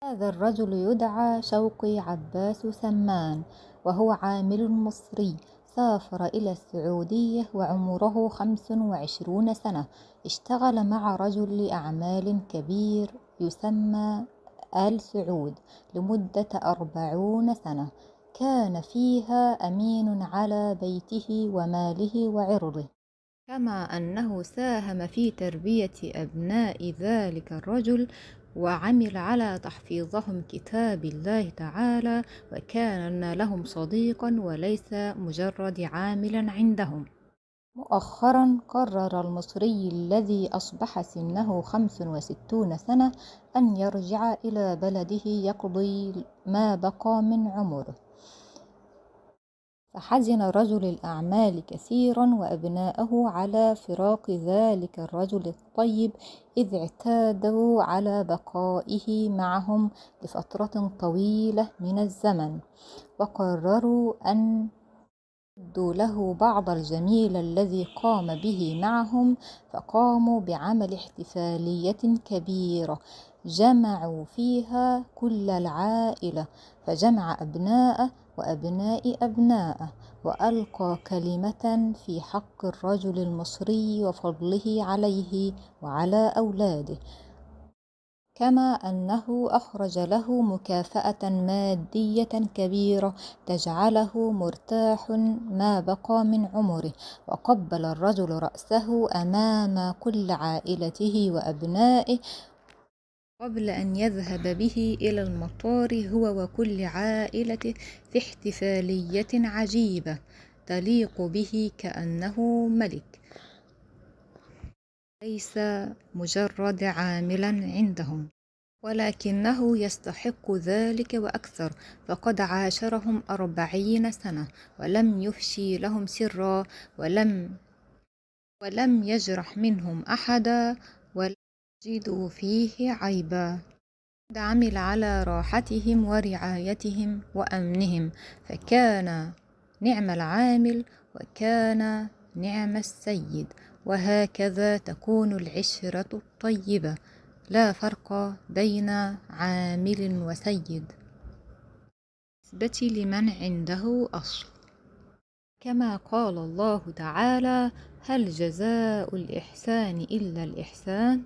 هذا الرجل يدعى شوقي عباس سمان، وهو عامل مصري سافر إلى السعودية وعمره 25 سنة. اشتغل مع رجل أعمال كبير يسمى آل سعود لمدة 40 سنة، كان فيها أمين على بيته وماله وعرضه، كما أنه ساهم في تربية أبناء ذلك الرجل وعمل على تحفيظهم كتاب الله تعالى، وكان لهم صديقا وليس مجرد عاملا عندهم. مؤخرا قرر المصري الذي أصبح سنه 65 سنة أن يرجع إلى بلده يقضي ما بقى من عمره، فحزن رجل الأعمال كثيرا وأبناءه على فراق ذلك الرجل الطيب، إذ اعتادوا على بقائه معهم لفترة طويلة من الزمن، وقرروا أن يردوا له بعض الجميل الذي قام به معهم، فقاموا بعمل احتفالية كبيرة جمعوا فيها كل العائلة، فجمع أبناءه وأبناء أبناءه، وألقى كلمة في حق الرجل المصري وفضله عليه وعلى أولاده، كما أنه أخرج له مكافأة مادية كبيرة تجعله مرتاح ما بقى من عمره. وقبل الرجل رأسه أمام كل عائلته وأبنائه قبل أن يذهب به إلى المطار هو وكل عائلته في احتفالية عجيبة تليق به كأنه ملك، ليس مجرد عاملا عندهم، ولكنه يستحق ذلك وأكثر، فقد عاشرهم 40 سنة ولم يفشي لهم سرا، ولم يجرح منهم أحدا، ولم يجدوا فيه عيبا، قد عمل على راحتهم ورعايتهم وأمنهم، فكان نعم العامل وكان نعم السيد. وهكذا تكون العشرة الطيبة، لا فرق بين عامل وسيد بالنسبة لمن عنده أصل، كما قال الله تعالى: هل جزاء الإحسان إلا الإحسان.